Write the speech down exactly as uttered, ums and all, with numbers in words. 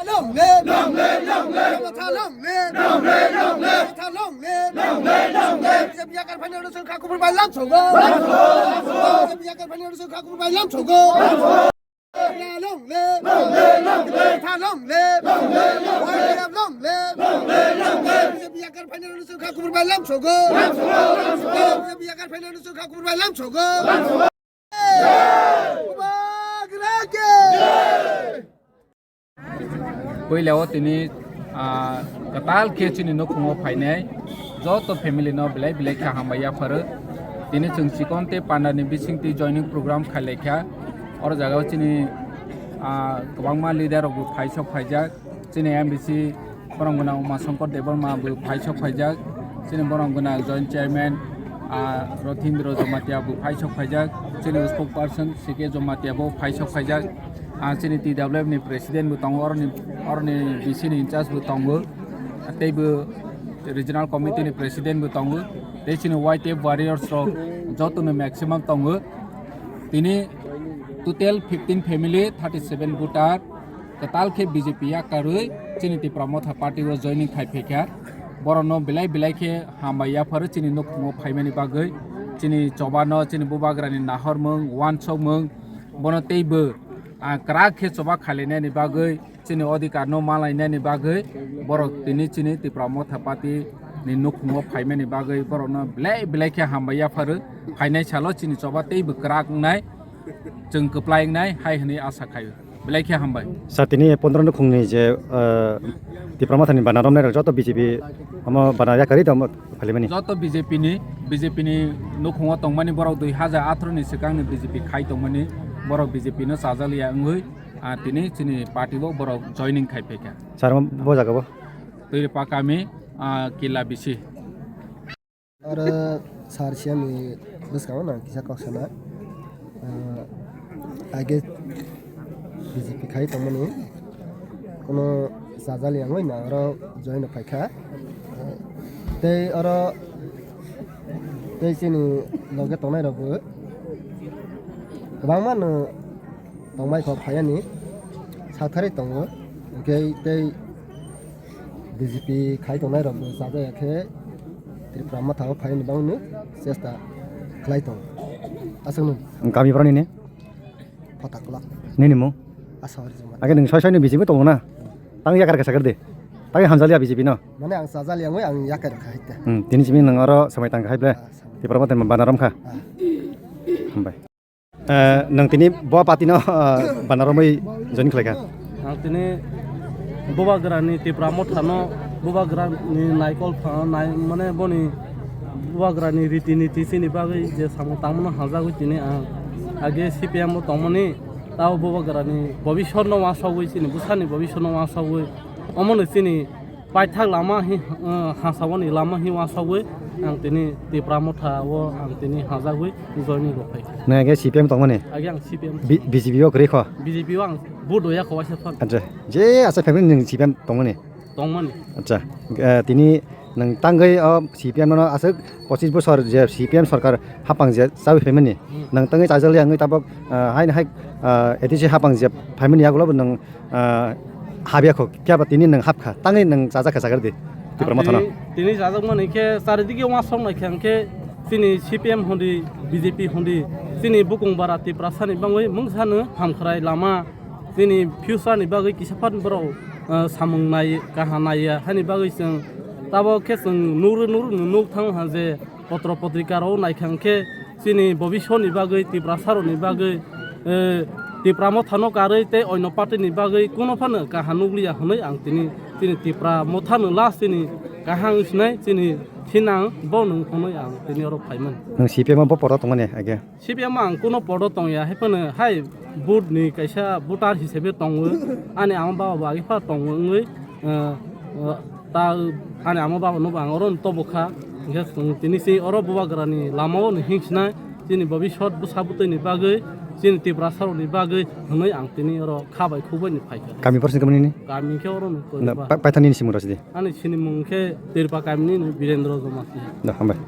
Long live! Long live! Long live! Long live! Long live! Long live! Long live! Long live! Long live! Long live! B J P yakar phainai rwsong kha kubur bai lam sogo. Lam sogo! Lam sogo! B J P yakar phainai rwsong kha kubur bai lam sogo. Lam sogo! Long live! Long live! Long live! Long live! Long live! Long live! Long live! B J P yakar phainai rwsong kha kubur bai lam sogo. Lam sogo! Lam sogo! B J P yakar phainai rwsong kha kubur bai lam sogo. Lam sogo! Bubagra ki! Puila o tini, ah, kwtal khe chini nukhungo phainai joto family no belai belai khe hambai yapharo. Tini chwng chikon tei panda ni bising twi joining program khai lai kha. Oro jaga o chini, ah, kwbangma leader rok bo phai sok phaijak. Chini M D C borok gwnang Uma Shankar Debbarma bo phai sok phaijak. Chini borok gwnang Joint Chairman, ah, Rothindra Jamatia bo phai sok phaijak. Chini spokesperson C K Jamatia bo phai sok phaijak. Ah, chini T W F ni president bo tongo, oroni, oroni B C ni in charge bo tongo. Tei bo regional committee ni president bo tongo. Tei chini Y T F warriors rok joto no maximum tongo. Tini total fifteen family, thirty seven voter, kwtal khe B J P yakarwi chini Tipra Motha Party o joining khai phaikha. Borokno belai belai khe hambai yapharo chini nukhungo phaimani bagwi, chini chobano, chini bubagrani nahormung, uansukmung, bono teibo, ah, kwrak khe choba khailainani bagwi, chini odhikar no malainani bagwi borok tini chini Tipra Motha Party ni nukhungo phaimani bagwi borokno belai belai khe hambai yapharo. Phainai salo chini choba teibo kwrak wngnai, chwng kwplai wngnai hai hwnwi asa khaio. Belai khe hambai. Sir, tini pondro nukhungni je, ah, Tipra Mothani bana romnai rok joto B J P omo bana yakarwi tongmo phalimani. Joto B J P ni, B J P ni nukhungo tongmani borok dui hajar atharo ni swkangni B J P khai tongmani borok B J P no chajaliya wngwi, ah, tini chini party o borok joining khai phaikha. Sir, omo bo jaga bo? Tuiripa kami, ah, Kila bisi. Oro sir C M ni bwskango nang kisa kok sana. Ah, age B J P khai tongmani kuno chajaliya wngwi nang oro join rok phaikha. Tei oro tei chini loge tongnai rok bo kwbangma no tongbai kok phaiyani satharwi tongo, hwnkhe tei B J P khai tongnai rok bo chajaya khe Tripura Motha o phaini bagwi chesta khlai tongo. Aswk nung? Kami borok nini? Photaklok. Nini mung? Asawari Juma. Age nung soi soi ni B J P tongo na? Tang yakar khe sakar de. Tang hamjaliya B J P no? Mane ang chajaliya wngwi ang yakar kha hita. Hmm, tini simi nang oro samai tang khai ble. Ah, samai. Tripura Motha bana rom kha. Ah. Hambai. Eh, nang tini bo party no, eh, bana romwi join khlai kha? Ang tini Bubagrani Tipra Motha no, Bubagrani naikol pha-, nai-, mane boni Bubagrani riti niti chini bagwi je samung tangmano hajagwi tini ang age C P M o tongmani, tao Bubagrani bobisor no wasogwi chini bwsani bobisor no wasogwi omono chini paithak lama hi, eh, hasawani lama hi wasogwi ang tini Tipra Motha o ang tini hajagwi joining rok phai. Nang age C P M tongmani? Age ang C P M. B-, B J P o kwrwi kho? B J P o ang vote hoya kho waisa phan. Acha, je asa family nang C P M tongmani? Tongmani. Acha, eh, tini nang tangwi o C P M no aswk pochis bosor je C P M sarkar hapang je chawi phaimani. Hmm. Nang tangwi chajali yangwi tabok, eh, haini hai, eh, A D C hapang je phaimani yagulo bo nang ah, habya kho, kya ba tini nwng hap kha, tangwi nwng chajak kha, chakar di, Tipra Motha no. Tini, tini chajakmani khe charidige uansuk nai khe, hwnkhe chini C P M hwndi, B J P hwndi, chini bukung bara Tiprasa ni bagwi mungsa no hamkhrai lama, chini future ni bagwi kisa phan borok, ah, samung nai, kaha naiya, hani bagwi chwng tabok khe chwng nugri nugri nuk thang ha je, potro potrika rok naikha hwnkhe chini bobisor ni bagwi, Tiprasa rok ni bagwi, eh, Tipra Motha no karwi tei oino party ni bagwi kuno phano kaha nukliya hwnwi ang tini, chini Tipra Motha no last chini kaham wng sinai chini sinang bo nung hwnwi ang tini oro phaimani. Nung C P M o bo podo tongmani age? C P M ang kuno podo tongya, hai phano hai vote ni kaisa voter hisabe tongo, ani ama baba bo agi pha tongo wngwi, eh, eh, ta ani ama baba no bo ang oro no tobo kha, hingkhe chwng tini se oro Bubagrani lama o no hingsina chini bobisot bwsa bwtwi ni bagwi, chini Tiprasa rok ni bagwi hwnwi ang tini oro kha bai khuk bai ni phaikha. Kami porsi kami ni? Kami khe oro no Na, Koiba. Pa-, paithak nini simung rasi di? Ani sinimung khe Tirpa kami ni no Birendra Jamatia. Da, hambai.